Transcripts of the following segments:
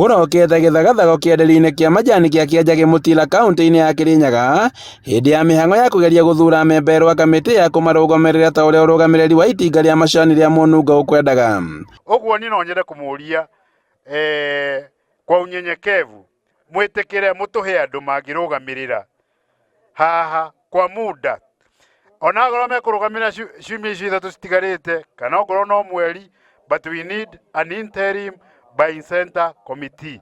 Kũrokete gĩthagathago kĩenderio-inĩ kĩa majani kĩa Kĩanjagi Mũtira kauntĩ-inĩ ya Kĩrĩnyaga hĩndĩ ya mĩhang'o ya kũgeria gũthuura amemba erũ a kamĩtĩ ya kũmarũgamĩrĩra ta ũrĩa ũrũgamĩrĩri wa itinga rĩa macani rĩa Mũnungo ũkwendaga. Ũguo niĩ no nyende kũmũria eh, kwa unyenyekevu mwĩtĩkĩre mũtũhe andũ mangĩrũgamĩrĩra haha kwa muda ona akorwo mekũrũgamĩrĩra ciumia icio ithatũ citigarĩte kana okorwo no mweri, but we need an interim buying center committee.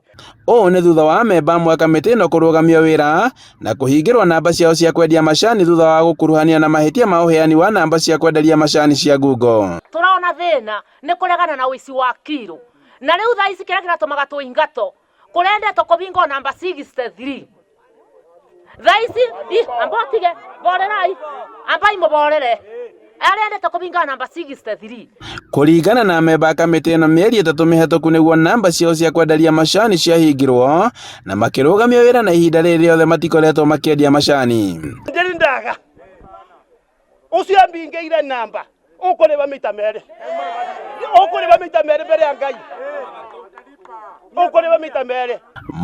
Ũũ nĩ thutha wa amemba amwe a kamĩtĩ ĩno kũrũgamio wĩra na kũhingĩrwo namba ciao cia kwendia macani thutha wa gũkuruhanio na mahĩtia ma ũheani wa namba cia kwenderia macani cia ngungo. Tũrona thĩna nĩ kũregana na ũici wa kiro na rĩu thaa ici kĩrĩa kĩratũmaga tũingatwo kũrendetwo kũbingwo namba 63 thaa ici ih, amba ũtige borerai ambai mũborere arendete kũbinga namba 63. Kũringana na amemba a kamĩtĩ ĩno mĩeri ĩtatũ mĩhetũku nĩguo namba ciao cia kwenderia macani ciahingirwo na makĩrũgamio wĩra na ihinda rĩrĩ rĩothe matikoretwo makĩendia macani. Ndĩrindaga ũcio ambingĩire namba ũkũrĩba mĩita merĩ, ũkũrĩba mĩita merĩ mbere ya Ngai, ũkũrĩba mĩita merĩ.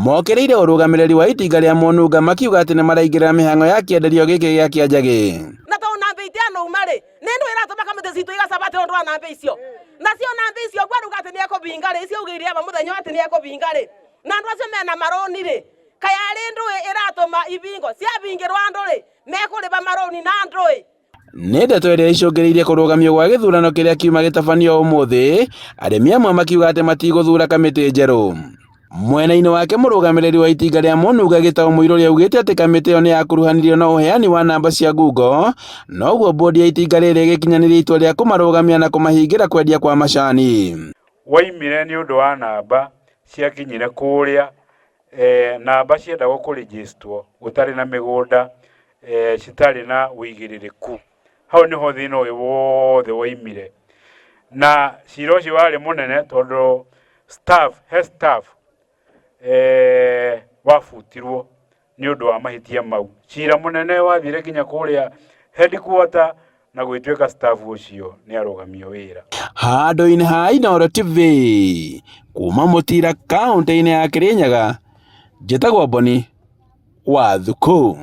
Mokĩrĩire ũrũgamĩrĩri wa itinga rĩa Mũnunga makiuga atĩ nĩmaraingĩrĩra mĩhang'o ya kĩenderio gĩkĩ gĩa Kĩanjagĩ. Na tondũ namba itianauma rĩ, nĩ ndũ ĩratũma kamĩtĩ citũ igacabatĩra ũndũ wa namba icio. Nacio namba icio ũguo aruga atĩ nĩekũbinga rĩ, icio augĩire aba mũthenya ũyũ atĩ nĩekũbinga rĩ, na andũ acio mena marũni rĩ, kaĩ arĩ ndũĩ ĩratũma ibingo? Ciabingĩrwo andũ rĩ, mekũrĩba marũni na ndũĩ? Nĩ ndeto ĩrĩa icũngĩrĩirie kũrũgamio gwa gĩthurano kĩrĩa kiuma gĩtabanio ũmũthĩ, arĩmi amwe makiuga atĩ matigũthura kamĩtĩ njerũ. Mwena-inĩ wake mũrũgamĩrĩri wa itinga rĩa Mũnunga Gĩtaũ Mũirũrĩ augĩte atĩ kamĩtĩ ĩyo nĩ yakuruhanirio na ũheani wa namba cia ngungo, noguo bodi ya itinga rĩrĩ ĩgĩkinyanĩria itua rĩa kũmarũgamia na kũmahingĩra kwendia kwa macani. Woimire nĩ ũndũ wa namba ciakinyire kũrĩa, namba ciendagwo kũrĩnjĩcitwo gũtarĩ na mĩgũnda, citarĩ na ũigĩrĩrĩku. Hau nĩho thĩna ũyũ wothe woimire. Na cira ũcio warĩ mũnene tondũ staff, he staff wabutirwo nĩ ũndũ wa mahĩtia mau. Cira mũnene wathire nginya kũrĩa headquarter na gũgĩtuĩka staff ũcio nĩ arũgamio wĩra. Handũ-inĩ ha Inooro TV kuma Mũtira kaũntĩ-inĩ ya Kĩrĩnyaga, njĩtagwo Boni wa Thukũ.